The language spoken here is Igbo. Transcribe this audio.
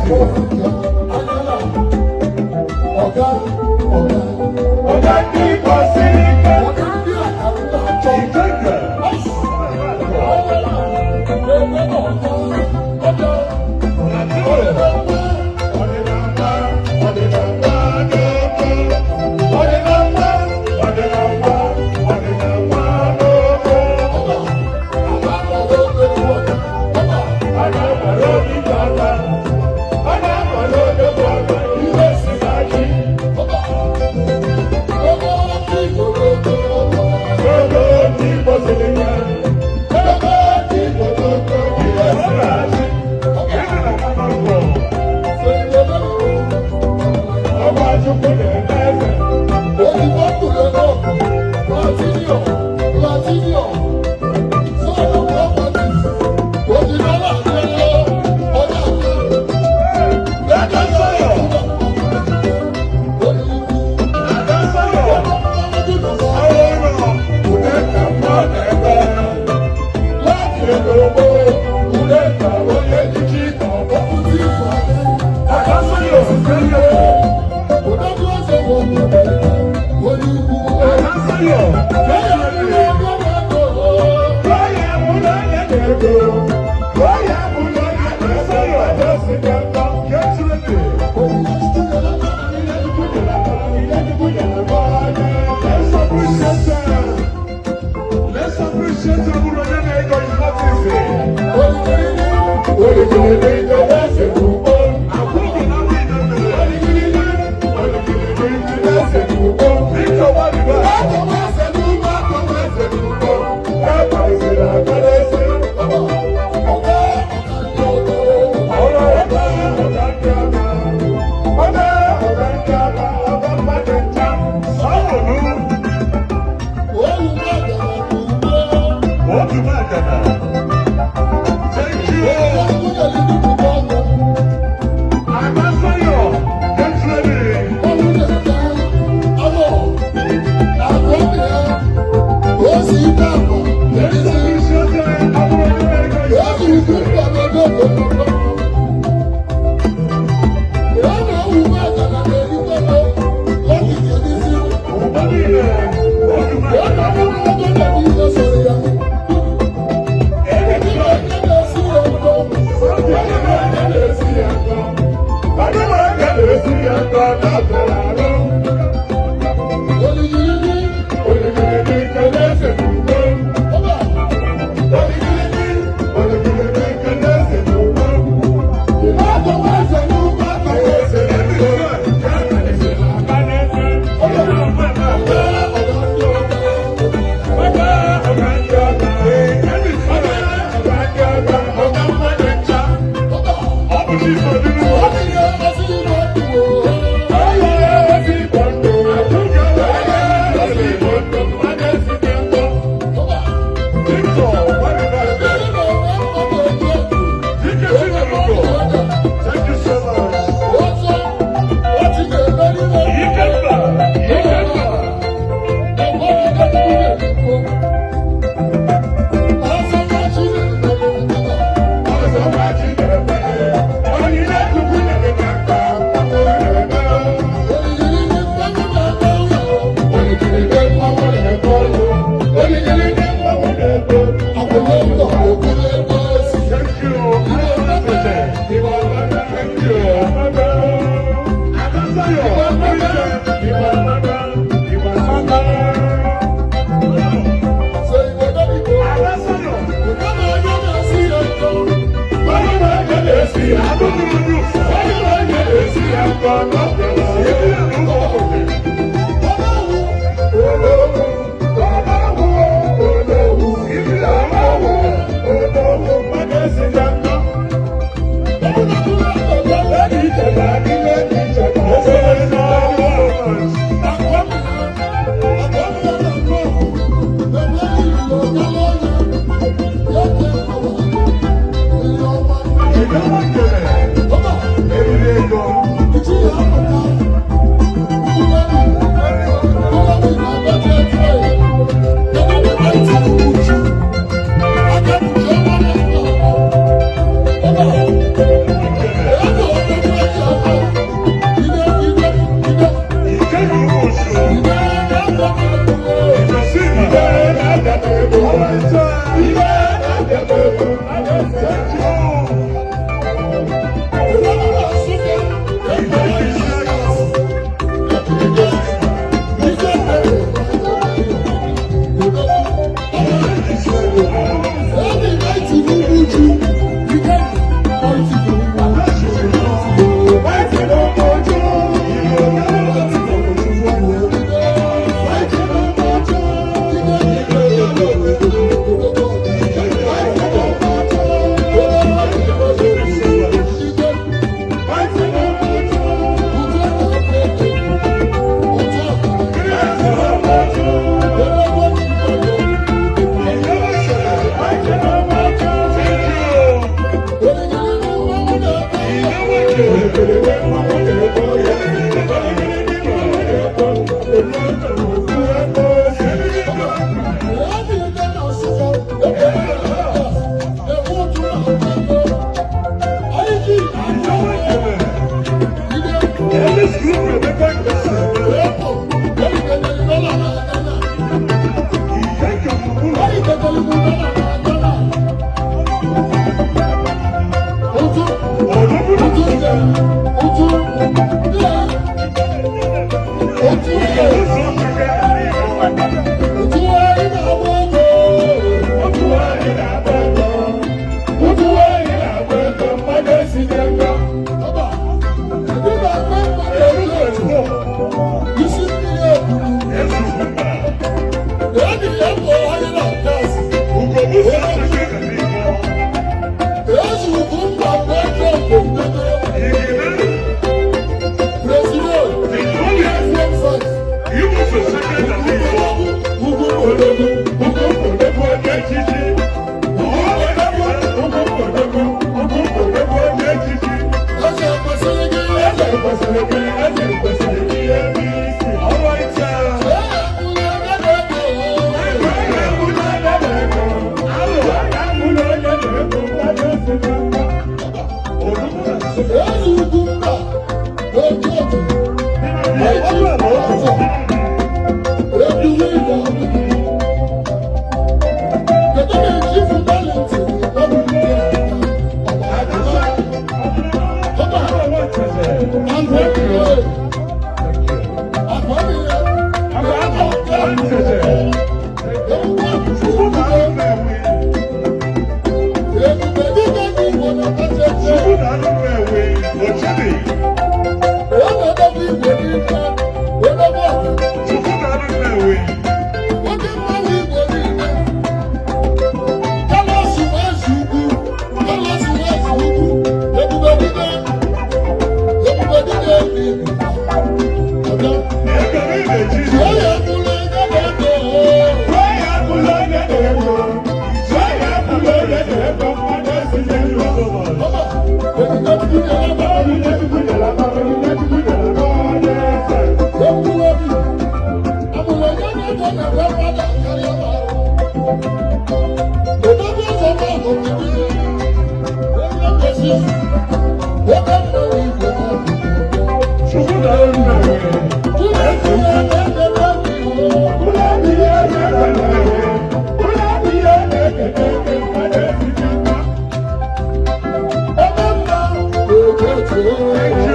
Ọga, ọga. Ọga ndị Igbo siri ike. Ọga ndị a ka m na-achọ. Ikenga. Ọdịnala, ọdịnala n'ogo. Ọdịnala, ọdịnala, ọdịnala n'ogo. A na-akwado dike aka. A na-akwado odogwu aka. Iwe si na chi. Ogo ndị Igbo siri ike. Ogo ndị Igbo n'ogo. Iwe si na chi. Gịnị na mmanụ? Ọba Chukwu na-eme eze. Platinum, Platinum, Sọ́ọ̀nù Properties, Òjìlọ́lá àgbẹ̀lọ́, ọjà àgbẹ̀. Ada Sọyọ. Ada Sọyọ. Ọrụ ude ka mma na-eme. Láti ego ude ka onye echichi ka ọ bụ. Ada Sọyọ. Ada Sọyọ. Onye mụ na onye na-ego. Onye mụ na onye na-ego. Ada si ka mma. Get ready. Let's appreciate them. Let's appreciate them. Onye na-ego is not easy. Oligili na-ese n'ugbo. Akwụghị na ndị mere. Oligili na-ese n'ugbo. Victor Wadiba. Akọwa ese n'ugbo. Akọwa aka na-ese. Ọrụ ọga ọga ndị aka. Ọga ọga ndị aka. Ọga mmadụ ncha. Sawolu. Otu makana. Thank you. Adasayo, get ready. Let's appreciate them. Abụrụ onye na-ego is not easy. Ụba niile, otu makana. Onye na-esi ya nkọ. Onye na-esi ya nkọ na-abịara arụ. Oligili ka na-ese n'ugbo. Oligili, oligili ka na-ese n'ugbo. Akọwa ese n'ugbo, akọwa ese n'ugbo. Aka na-ese. Ọga ọga ndị ọga. Ọga ọga ndị ọga. Ọga mmadụ ncha. Ọ bụ Chief Odunugbo. Onye ezi Igbo ndụ. Onye ezi Igbo ndụ. Mmadụ esi ndụ. Victor Wadiba. Dike Chinerugo. Thank you so much. Ikemba. Ikemba. Ọzọ nwa Chineke. Onyinye Chukwu nyere ka nka. Ọ na-eme. Oligili mmanwụ na-ebe ọlụ. Oligili mmanwụ na-ebe. Thank you. Thank you. Adasayo. Adasayo. Adasayo. Onye na-ege na-esi ya. Onye na-ege na-esi ya nke ọma. Olówu, olówu, olówu, olówu, olówu, mmadụ esi ya nkọ. Lẹ́yìn ìjẹ̀bà ní lẹ́yìn ìjẹ̀bà. Thank you.